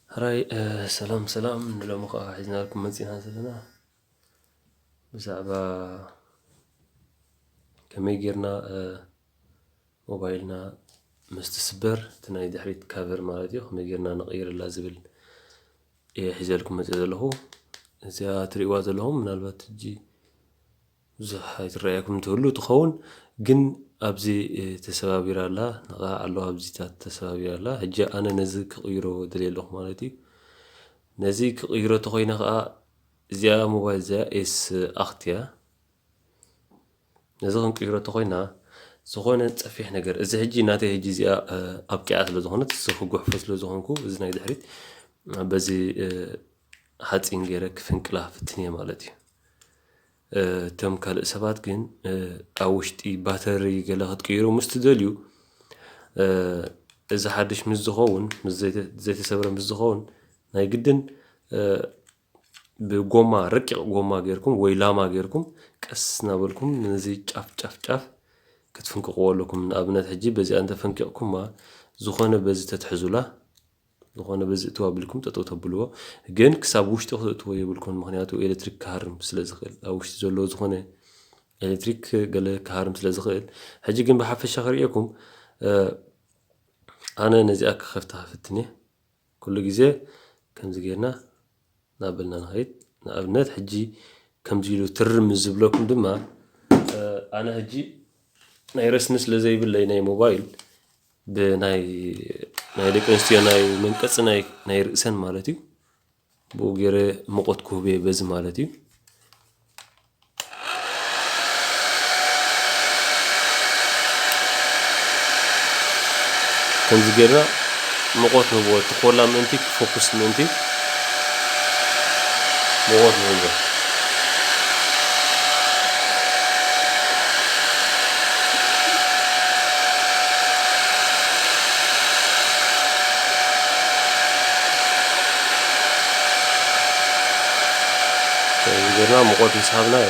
ሕራይ ሰላም ሰላም፣ ንሎሚ ከዓ ሒዝናልኩም መፂና ዘለና ብዛዕባ ከመይ ጌርና ሞባይልና ምስ ትስበር እቲ ናይ ድሕሪት ካቨር ማለት እዩ ከመይ ጌርና ንቕይረላ ዝብል እየ ሒዘልኩም መፅእ ዘለኹ። እዚኣ ትርእይዋ ዘለኹም ምናልባት ሕጂ ብዙሕ ኣይትረኣየኩም ትህሉ ትኸውን፣ ግን ኣብዚ ተሰባቢራ ኣላ፣ ነቓ ኣሎ ኣብዚታት ተሰባቢራ ኣላ። ሕጂ ኣነ ነዚ ክቕይሮ ደልየ ኣለኹ ማለት እዩ። ነዚ ክቕይሮ ተኾይነ ከዓ እዚኣ ሞባይል እዚኣ ኤስ ኣኽት እያ። ነዚ ክንቅይሮ ተኾይና ዝኾነ ጸፊሕ ነገር፣ እዚ ሕጂ ናተይ ሕጂ እዚኣ ኣብቂዓ ስለ ዝኾነት፣ እዚ ክጉሕፎ ስለ ዝኾንኩ፣ እዚ ናይ ድሕሪት በዚ ሓፂን ገይረ ክፍንቅላ ፍትን እየ ማለት እዩ። እቶም ካልእ ሰባት ግን ኣብ ውሽጢ ባተሪ ገለ ክትቅይሩ ምስ ትደልዩ፣ እዚ ሓድሽ ምስ ዝኸውን፣ ምስ ዘይተ-፣ ዘይተሰብረ ምስ ዝኸውን፣ ናይ ግድን ብጎማ፣ ረቂቕ ጎማ ጌርኩም ወይ ላማ ጌርኩም ቀስ እናበልኩም ነዚ ጫፍ ጫፍ ጫፍ ክትፍንቅቕዎ ኣለኩም። ንኣብነት ሕጂ በዚኣ እንተፈንቂቕኩማ ዝኾነ በዚ ተትሕዙላ፣ ዝኾነ በዚ እትው ኣቢልኩም ጠጠው ተብልዎ፣ ግን ክሳብ ውሽጢ ክትእትዎ የብልኩምን፣ ምኽንያቱ ኤሌክትሪክ ክሃርም ስለ ዝኽእል፣ ኣብ ውሽጢ ዘሎ ዝኾነ ኤሌክትሪክ ገለ ክሃርም ስለ ዝኽእል። ሕጂ ግን ብሓፈሻ ክርእየኩም፣ ኣነ ነዚኣ ክኸፍታ ክፍትን እየ። ኩሉ ግዜ ከምዚ ጌርና እናበልና ንኸይድ። ንኣብነት ሕጂ ከምዚ ኢሉ ትርር ምስ ዝብለኩም ድማ፣ ኣነ ሕጂ ናይ ረስኒ ስለ ዘይብለይ ናይ ሞባይል፣ ብናይ፣ ናይ ደቂ ኣንስትዮ ናይ መንቀፂ ናይ፣ ናይ ርእሰን ማለት እዩ። ብኡ ገይረ ሙቐት ክህብ እየ በዚ ማለት እዩ። ከምዚ ጌርና ሙቐት ንህቦ፣ እቲ ኮላ ምእንቲ ክፎኩስ ምእንቲ ሙቐት ንህቦ። ከምዚ ጌርና ሙቐት ምስ ሃብናዮ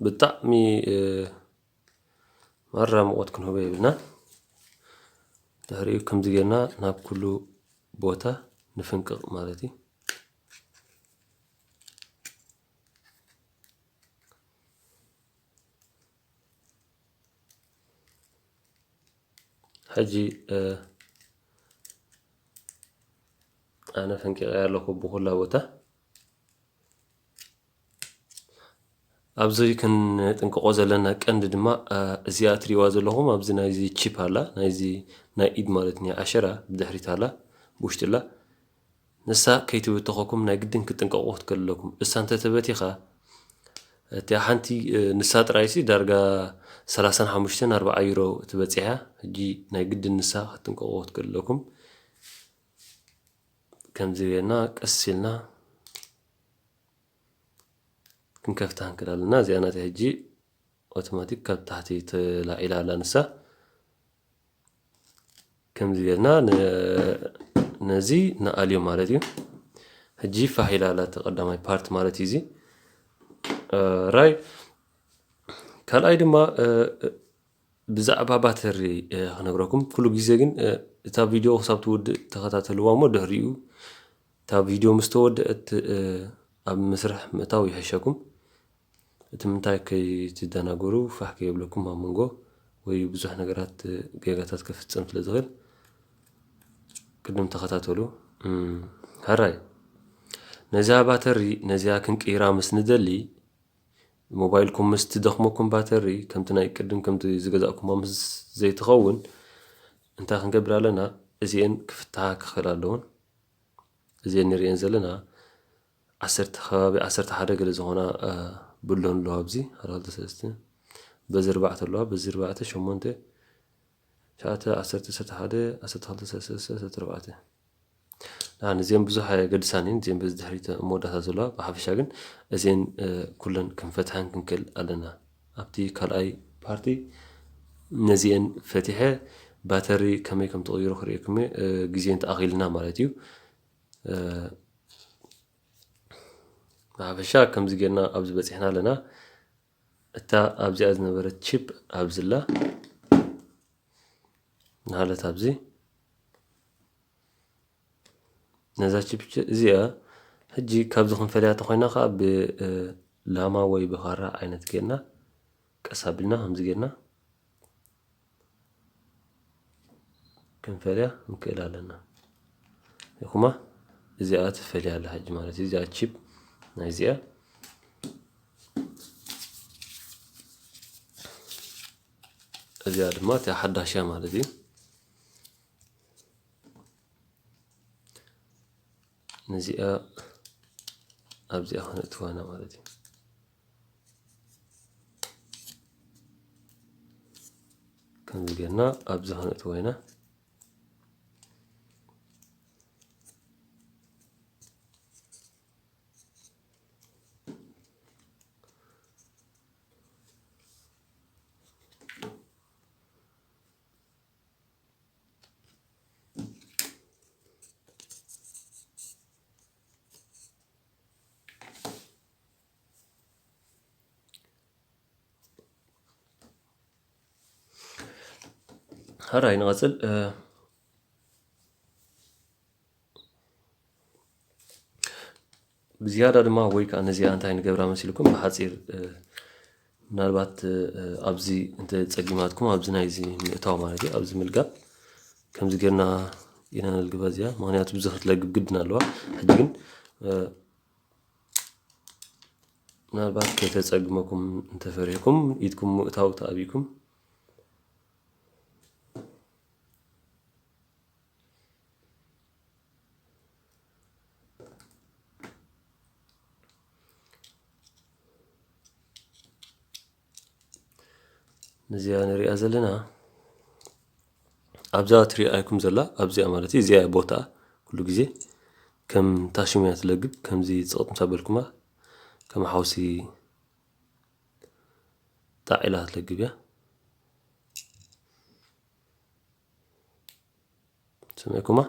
ብጣዕሚ፣ እ፣ ማራ ሙቐት ክንህቦ የብልና። ድሕሪኡ ከምዚ ጌርና ናብ ኩሉ ቦታ ንፍንቅቕ ማለት እዩ። ሕጂ፣ እ፣ ኣነ ፈንቂቐያ ኣለኹ ብኹላ ቦታ። ኣብዚ ክንጥንቀቖ ዘለና ቀንዲ ድማ፣ እ፣ እዚኣ ትሪእዋ ዘለኹም ኣብዚ ናይዚ ቺፕ ኣላ፣ ናይዚ ናይ ኢድ ማለት ናይ ዓሸራ ብድሕሪት ኣላ፣ ብውሽጢ ኣላ። ንሳ ከይትብተኸኩም ናይ ግድን ክትጥንቀቑ ክትክእሉ ኣለኩም። እሳ እንተተበቲኻ፣ እቲኣ ሓንቲ፣ እ፣ ንሳ ጥራይሲ ዳርጋ ሰላሳን ሓሙሽተን ኣርባዓ ዩሮ ትበጽሕ እያ። ሕጂ ናይ ግድን ንሳ ክትጥንቀቑ ክትክእሉ ኣለኩም። ከምዚ ጌርና ቀስ ኢልና ክንከፍታ ክንክእል ኣለና። እዚኣ ናተይ ሕጂ ኣውቶማቲክ ካብ ታሕቲ ተላዒላ ኣላ ንሳ። ከምዚ ጌርና ነ-፣ ነዚ ንኣልዮ ማለት እዩ። ሕጂ ፋሕ ኢላ ኣላ እቲ ቀዳማይ ፓርት ማለት እዩ እዚ። እ፣ ራይ ካልኣይ ድማ፣ እ፣ ብዛዕባ ባተሪ፣ እ፣ ክነግረኩም። ኩሉ ግዜ ግን፣ እ፣ እታ ቪድዮ ክሳብ ትውድእ ተኸታተልዋ እሞ ድሕሪኡ እታ ቪድዮ ምስ ተወደአት፣ እ፣ ኣብ መስርሕ ምእታው ይሕሸኩም። እቲ ምንታይ ከይትደናገሩ ፋሕ ከየብለኩም ኣብ መንጎ ወይ ብዙሕ ነገራት፣ እ፣ ጌጋታት ከፍጽም ስለ ዝኽእል ቅድም ተኸታተሉ። እም፣ ሕራይ ነዚኣ ባተሪ ነዚኣ ክንቅይራ ምስ ንደሊ ሞባይልኩም ምስ ትደኽመኩም ባተሪ ከምቲ ናይ ቅድም ከምቲ ዝገዛእኩማ ምስ ዘይትኸውን እንታይ ክንገብር ኣለና? እዚኤን ክፍትሓ ክኽእል ኣለውን። እዚኤን ንርእየን ዘለና ዓሰርተ ከባቢ ዓሰርተ ሓደ ገለ ዝኾና፣ እ፣ ብሎን ኣለዋ ኣብዚ ሓደ ክልተ ሰለስተ በዚ ኣርባዕተ ኣለዋ በዚ ኣርባዕተ ሸሞንተ ትሽዓተ ዓሰርተ ዓሰርተ ሓደ ዓሰርተ ክልተ ዓሰርተ ሰለስተ ዓሰርተ ኣርባዕተ። ንኣን እዚአን ብዙሕ ኣየገድሳን እየን፣ እዚአን በዚ ድሕሪት መወዳእታ ዘለዋ። ብሓፈሻ ግን እዚአን፣ እ፣ ኩለን ክንፈትሐን ክንክእል ኣለና። ኣብቲ ካልኣይ ፓርቲ ነዚአን ፈቲሐ ባተሪ ከመይ ከም ትቕይሮ ክርእየኩም እየ፣ እ፣ ግዜ እንተኣኺልና ማለት እዩ። እ፣ ብሓፈሻ ከምዚ ጌርና ኣብዚ በፂሕና ኣለና። እታ ኣብዚኣ ዝነበረት ቺፕ ኣብዝላ ንሃለት ኣብዚ ነዛ ቺፕ እዚኣ ሕጂ ካብዚ ክንፈልያ ተኾይና ከዓ ብ እ፣ ላማ ወይ ብኻራ ዓይነት ጌርና ቀስ ኣቢልና ከምዚ ጌርና ክንፈልያ ንክእል ኣለና። ይኹማ እዚኣ ትፈልያ ኣላ ሕጂ ማለት እዩ። እዚኣ ቺፕ ናይ እዚኣ እዚኣ ድማ እቲኣ ሓዳሻ ማለት እዩ። ነዚኣ ኣብዚኣ ከነእትዋ ኢና ማለት እዩ። ከምዚ ጌርና ኣብዚ ከነእትዋ ኢና። ሕራይ ንቐጽል። እ፣ ብዝያዳ ድማ ወይ ከዓ ነዚኣ እንታይ ንገብራ መሲልኩም ብሓፂር፣ እ፣ ምናልባት፣ እ፣ ኣብዚ እንተ ጸጊማትኩም ኣብዚ ናይዚ ምእታው ማለት እዩ፣ ኣብዚ ምልጋብ ከምዚ ጌርና ኢና ነልግባ እዚኣ፣ ምኽንያቱ ብዙሕ ክትለግብ ግድን ኣለዋ። ሕጂ ግን፣ እ፣ ምናልባት ከተጸግመኩም እንተፈሪሕኩም ኢድኩም ምእታው ተኣቢኩም ነዚኣ ንሪኣ ዘለና ኣብዛ ትሪኣይኩም ዘላ ኣብዚኣ ማለት እዩ። እዚኣ ቦታ ኩሉ ግዜ ከም ታሽም እያ ትለግብ። ከምዚ ጽቕጥ ምስ ኣበልኩማ ከም ሓውሲ ጣዕ ኢላ ትለግብ እያ። ሰሚዕኩማ?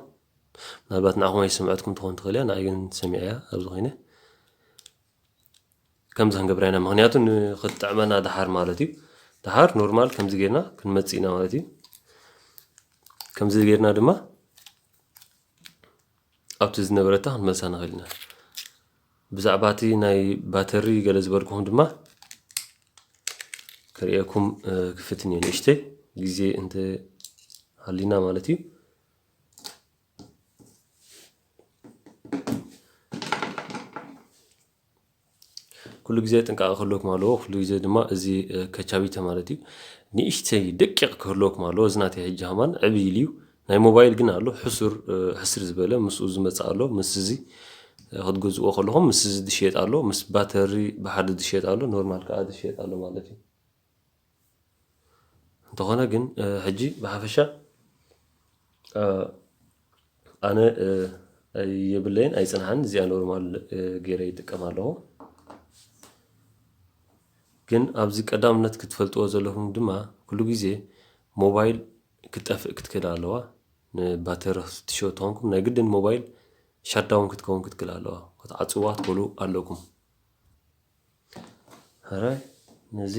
ምናልባት ንዓኹም ኣይሰምዐትኩም ትኾን ትኽእል እያ፣ ንዓይ ግን ሰሚዐያ ኣብዚ ኮይነ። ከምዚ ክንገብራ ኢና፣ ምኽንያቱ ንኽትጥዕመና ደሓር ማለት እዩ። ደሓር ኖርማል ከምዚ ጌርና ክንመጽእ ኢና ማለት እዩ። ከምዚ ጌርና ድማ ኣብቲ ዝነበረታ ክንመልሳ ንኽእል ኢና። ብዛዕባ እቲ ናይ ባተሪ ገለ ዝበልኩኹም ድማ ከርእየኩም፣ እ፣ ክፍትን እየ። ንእሽተይ ግዜ እንተ ሃሊና ማለት እዩ። ኩሉ ግዜ ጥንቃቐ ክህልወኩም ኣለዎ። ኩሉ ግዜ ድማ እዚ፣ እ፣ ከቻቢተ ማለት እዩ። ንእሽተይ ደቂቕ ክህልወኩም ኣለዎ። እዚ ናተይ ሕጂ ከማን ዕብይ ኢሉ እዩ። ናይ ሞባይል ግን ኣሎ፣ ሕሱር፣ እ፣ ሕስር ዝበለ ምስኡ ዝመጽእ ኣሎ። ምስ እዚ፣ እ፣ ክትገዝእዎ ከለኹም ምስ እዚ ዝሽየጥ ኣሎ፣ ምስ ባተሪ ብሓደ ዝሽየጥ ኣሎ፣ ኖርማል ከኣ ዝሽየጥ ኣሎ ማለት እዩ። እንተኾነ ግን፣ እ፣ ሕጂ ብሓፈሻ፣ እ፣ ኣነ፣ እ፣ የብለይን ኣይጽንሓን፣ እዚኣ ኖርማል፣ እ፣ ገይረ ይጥቀም ኣለኹ። ግን ኣብዚ ቀዳምነት ክትፈልጥዎ ዘለኹም ድማ ኩሉ ግዜ ሞባይል ክትጠፍእ ክትክእል ኣለዋ። ንባተሪ ክትሽወ ተኾንኩም ናይ ግድን ሞባይል ሻትዳውን ክትከውን ክትክእል ኣለዋ። ክትዓጽዋ ትኽእሉ ኣለኩም። ሕራይ ነዚ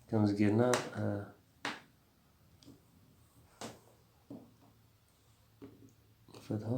ከምዚ ጌርና፣ እ፣ ንፈትሖ።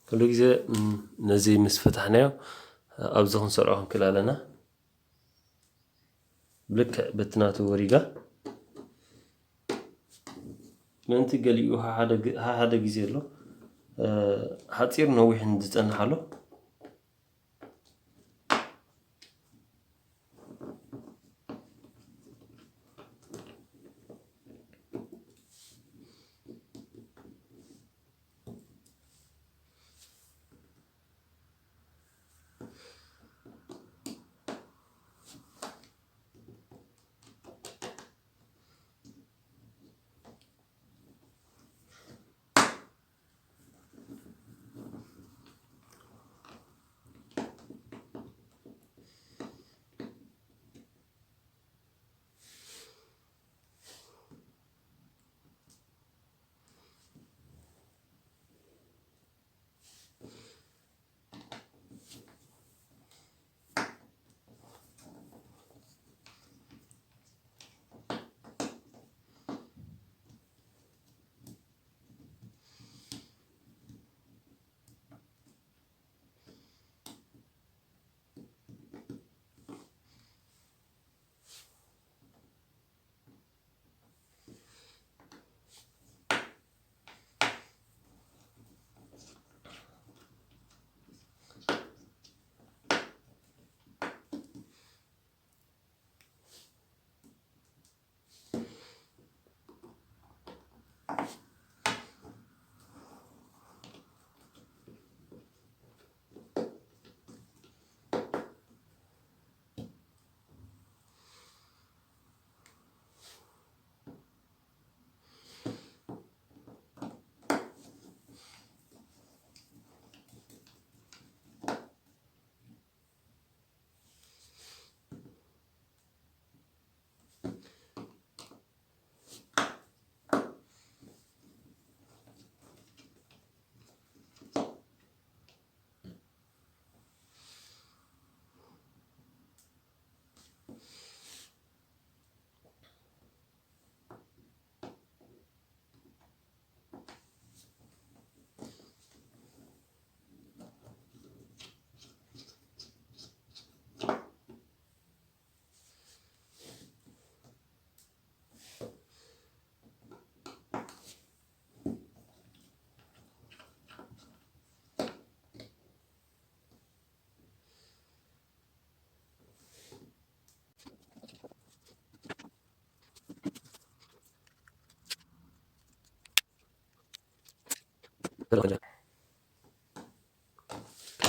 ኩሉ ግዜ፣ እም፣ ነዚ ምስ ፈታሕናዮ ኣብዚ ክንሰርዖ ክንክእል ኣለና። ብልክዕ በቲ ናቱ ወሪጋ። ምእንቲ ገሊኡ ሓሓደ ግ-፣ ሓሓደ ግዜ ኣሎ፣ እ፣ ሓጺር ነዊሕን ዝጸንሕ ኣሎ።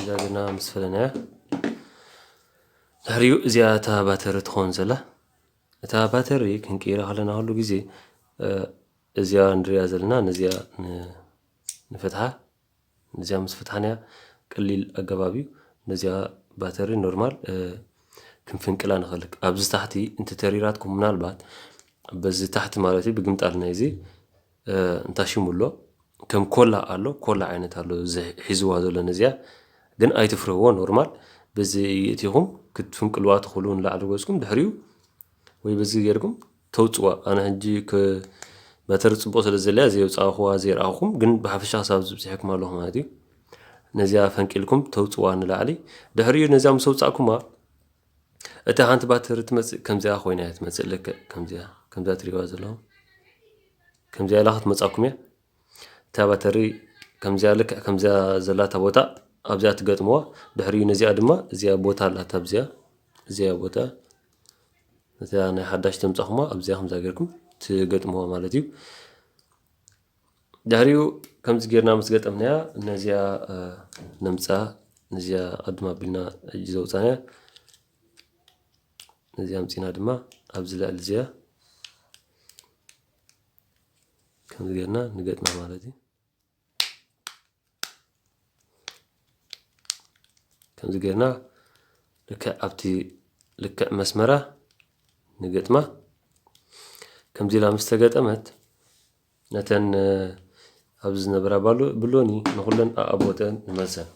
ዳግና ምስ ፈለናያ ድሕሪኡ እዚኣ እታ ባተሪ ትኸውን ዘላ። እታ ባተሪ ክንቅይራ ከለና ኩሉ ግዜ፣ እ፣ እዚኣ ንሪኣ ዘለና ነዚኣ ን-፣ ንፈትሓ። ነዚኣ ምስ ፈትሓናያ ቀሊል ኣገባብ እዩ። ነዚኣ ባተሪ ኖርማል፣ እ፣ ክንፍንቅላ ንኽእል። ኣብዚ ታሕቲ እንተተሪራትኩም ምናልባት በዚ ታሕቲ ማለት እዩ ብግምጣል ናይዚ፣ እ፣ እንታይ ሽሙ ኣሎ? ከም ኮላ ኣሎ፣ ኮላ ዓይነት ኣሎ እዚ ሒዝዋ ዘሎ ነዚኣ። ግን ኣይትፍርህዎ፣ ኖርማል በዚ የእቲኹም ክትፍንቅልዋ ትኽእሉ ንላዕሊ ገጽኩም ድሕሪኡ ወይ በዚ ጌርኩም ተውጽዋ። ኣነ ሕጂ ክ-፣ ባተሪ ጽቡቕ ስለ ዘለያ ዘየውጻእኹዋ ዘየርኣኹም፣ ግን ብሓፈሻ ክሳብ ዝብጽሐኩም ኣለኹ ማለት እዩ። ነዚኣ ፈንቂልኩም ተውጽዋ ንላዕሊ። ድሕሪኡ ነዚኣ ምስ ኣውጻእኩማ፣ እታ ሓንቲ ባተሪ ትመጽእ፣ ከምዚኣ ኮይና እያ ትመጽእ። ልክዕ ከምዚኣ፣ ከምዛ ትሪእዋ ዘለኹም፣ ከምዚኣ ኢላ ክትመጻኩም እያ። እታ ባተሪ ከምዚኣ፣ ልክዕ ከምዚኣ ዘላታ ቦታ ኣብዚኣ ትገጥምዋ። ድሕሪኡ ነዚኣ ድማ፣ እዚኣ ቦታ ኣላታ ኣብዚኣ፣ እዚኣ ቦታ፣ እዚኣ ናይ ሓዳሽ ተምጻኹማ ኣብዚኣ ከምዛ ጌርኩም ትገጥምዋ ማለት እዩ። ድሕሪኡ ከምዚ ጌርና ምስ ገጠምናያ፣ ነዚኣ፣ እ፣ ነምጽኣ፣ ነዚኣ ቅድም ኣቢልና ሕጂ ዘውጻናያ፣ ነዚኣ ኣምጺና ድማ ኣብዚ ልዕሊ እዚኣ ከምዚ ጌርና ንገጥማ ማለት እዩ። ከምዚ ጌርና ልክዕ ኣብቲ ልክዕ መስመራ ንገጥማ። ከምዚ ኢላ ምስ ተገጠመት፣ ነተን፣ እ፣ ኣብዚ ዝነበራ ባሎ-፣ ብሎኒ ንኹለን ኣኣቦተን ንመልሰን።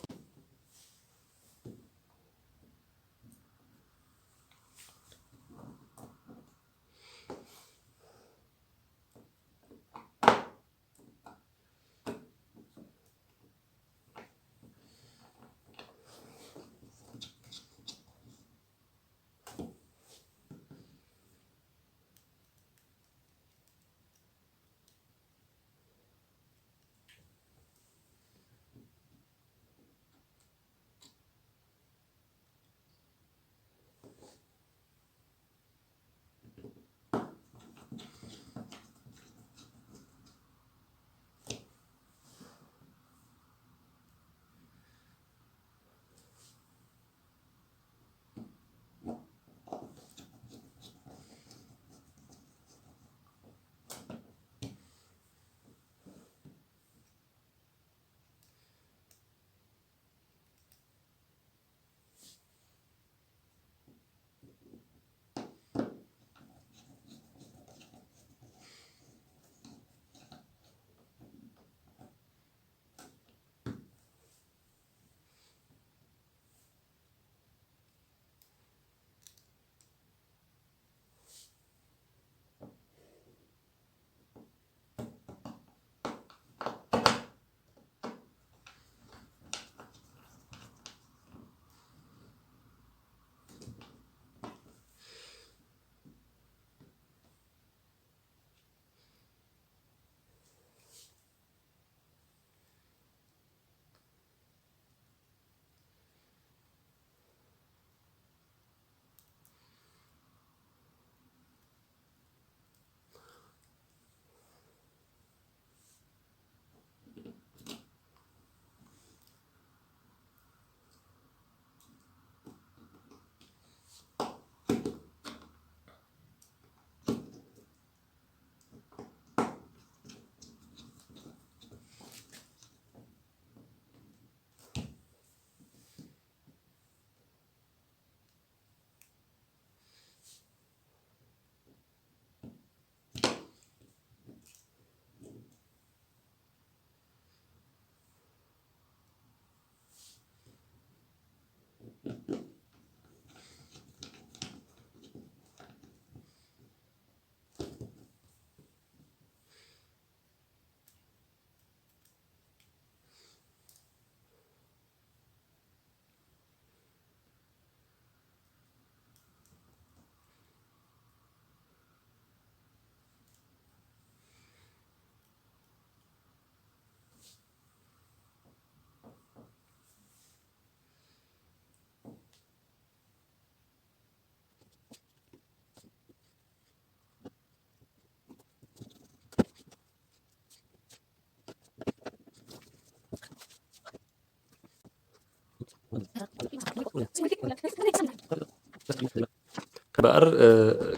እምበኣር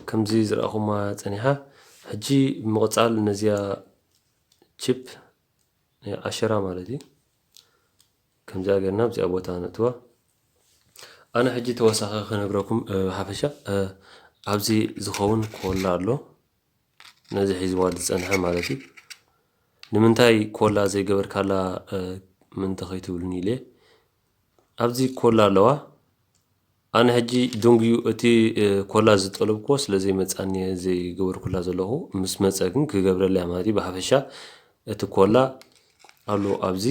ከምዚ ዝረኣኹማ ጸኒሓ። ሕጂ ብምቕጻል ነዚኣ ቺፕ ኣሸራ ማለት እዩ። ከምዚኣ ጌርና ኣብዚኣ ቦታ ነእትዋ። ኣነ ሕጂ ተወሳኺ ክነግረኩም ሓፈሻ ኣብዚ ዝኸውን ኮላ ኣሎ፣ ነዚ ሒዝዋ ዝጸንሐ ማለት እዩ። ንምንታይ ኮላ ዘይገበርካላ ምንተ ከይትብሉኒ ኢለ። ኣብዚ ኮላ ኣለዋ። ኣነ ሕጂ ደንጉዩ እቲ ኮላ ዝጠለብክዎ ስለ ዘይመጻኒ ዘይገበርኩላ ዘለኹ፣ ምስ መጸ ግን ክገብረላ እያ ማለት እዩ። ብሓፈሻ እቲ ኮላ ኣሎ ኣብዚ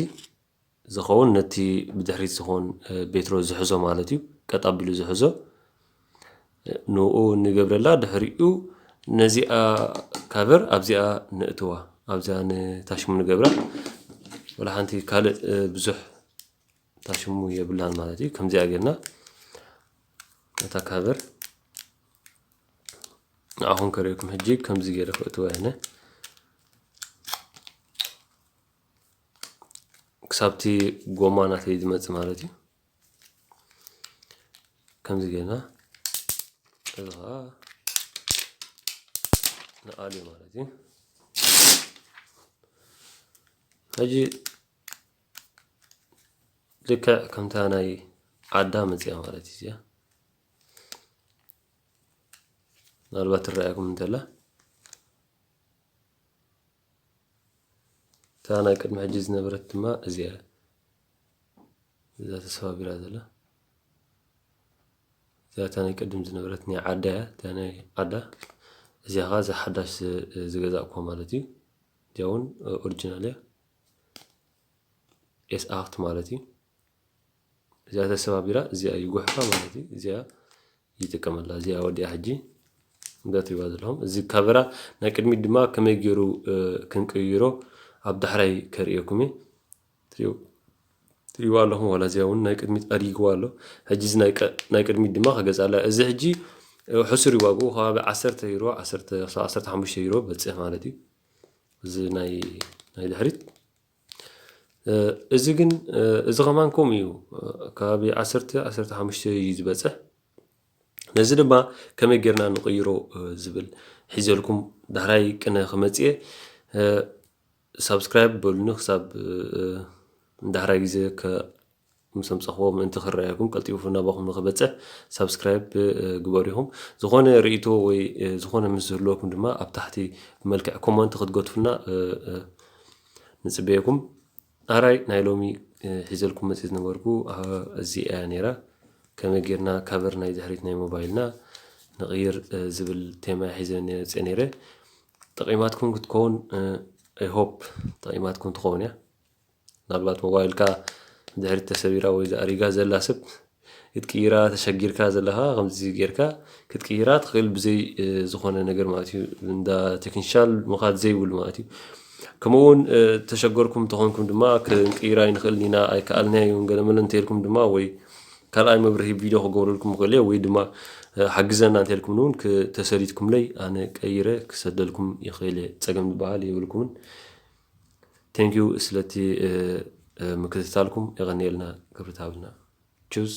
ዝኸውን፣ ነቲ ብድሕሪት ዝኸውን ቤትሮ ዝሕዞ ማለት እዩ፣ ቀጥ ኣቢሉ ዝሕዞ። ንኡ ንገብረላ። ድሕሪኡ ነዚኣ ካቨር ኣብዚኣ ነእትዋ፣ ኣብዚኣ ንታሽሙ ንገብራ። ወላ ሓንቲ ካልእ ብዙሕ ታሽሙ የብላን ማለት እዩ። ከምዚኣ ጌርና ነታ ካቨር ንኣኹም ከርእየኩም። ሕጂ ከምዚ ገይረ ክእትዋ እየ። ክሳብቲ ጎማ ናተይ ዝመጽእ ማለት እዩ። ከምዚ ጌርና እዚ ኸዓ ንኣልዩ ማለት እዩ። ሕጂ ልክዕ ከምታ ናይ ዓዳ መጽያ ማለት እዩ እዚኣ። ምናልባት ትረኣየኩም እንተላ እታ ናይ ቅድሚ ሕጂ ዝነበረት ድማ እዚኣ እያ። እዛ ተሰባቢራ ዘላ እዚኣ እታ ናይ ቅድም ዝነበረት ናይ ዓዳ እያ። እታ ናይ ዓዳ እዚኣ ኸዓ እዛ ሓዳሽ ዝ- ዝገዛእኩዋ ማለት እዩ። እዚኣ እውን ኦሪጂናል እያ። ኤስ ኣክት ማለት እዩ። እዚኣ ተሰባቢራ እዚኣ ይጉሕፋ ማለት እዩ። እዚኣ ይጥቀመላ። እዚኣ ወዲኣ ሕጂ እንዳ ትሪእዋ ዘለኹም። እዚ ካቨራ ናይ ቅድሚት ድማ ከመይ ገይሩ ክንቅይሮ ኣብ ዳሕራይ ከርእየኩም እየ። ትሪእዎ ኣለኹም ዋላ እዚኣ እውን ናይ ቅድሚት ኣሪግዋ ኣሎ። ሕጂ እዚ ናይ ቀ- ናይ ቅድሚት ድማ ክገዝኣላ። እዚ ሕጂ ሕሱር እዩ ዋግኡ ከባቢ ዓሰርተ ዩሮ፣ ዓሰርተ ክሳብ ዓሰርተ ሓሙሽተ ዩሮ በፅሕ ማለት እዩ። እዚ ናይ ናይ ድሕሪት እዚ ግን እዚ ከማን ከምኡ እዩ። ከባቢ ዓሰርተ ዓሰርተ ሓሙሽተ እዩ ዝበፅሕ። ነዚ ድማ ከመይ ጌርና ንቕይሮ ዝብል ሒዘልኩም ዳሕራይ ቅነ ክመፅእ እየ። ሳብስክራይብ በሉኒ ክሳብ ዳሕራይ ግዜ ምስ ኣምፀኽዎ ምእንቲ ክረኣየኩም ቀልጢፉ ናባኹም ንክበፅሕ ሳብስክራይብ ግበሩ ኢኹም። ዝኾነ ርእይቶ ወይ ዝኾነ ምስ ዝህልወኩም ድማ ኣብ ታሕቲ ብመልክዕ ኮመንት ክትገድፉልና ንፅበየኩም። ኣራይ ናይ ሎሚ ሒዘልኩም መፅእ ዝነበርኩ እዚኣ እያ ነይራ። ከመይ ጌርና ካቨር ናይ ድሕሪት ናይ ሞባይልና ንቕይር ዝብል ቴማ ሒዘ መፅእ ነይረ። ጠቒማትኩም ክትከውን ሆፕ ጠቒማትኩም ትኸውን እያ። ምናልባት ሞባይልካ ድሕሪት ተሰቢራ ወይ ዝኣሪጋ ዘላ ሰብ ክትቅይራ ተሸጊርካ ዘለኻ ከምዚ ጌርካ ክትቅይራ ትኽእል ብዘይ ዝኾነ ነገር ማለት እዩ። እንዳ ቴክኒሻል ምኻድ ዘይብሉ ማለት እዩ። ከምኡ እውን ተሸገርኩም ተኾንኩም ድማ ክንቅይራ ይንኽእል ኢና ኣይከኣልናዮን ገለመለ እንተልኩም ድማ ወይ ካልኣይ መብርሂ ቪድዮ ክገብረልኩም ይኽእል እየ ወይ ድማ ሓግዘና እንተልኩም እውን ተሰዲድኩምለይ ኣነ ቀይረ ክሰደልኩም ይኽእል እየ። ፀገም ዝበሃል የብልኩምን። Thank you ስለቲ ምክትታልኩም የቐንየልና ክብርታብልና ቹዝ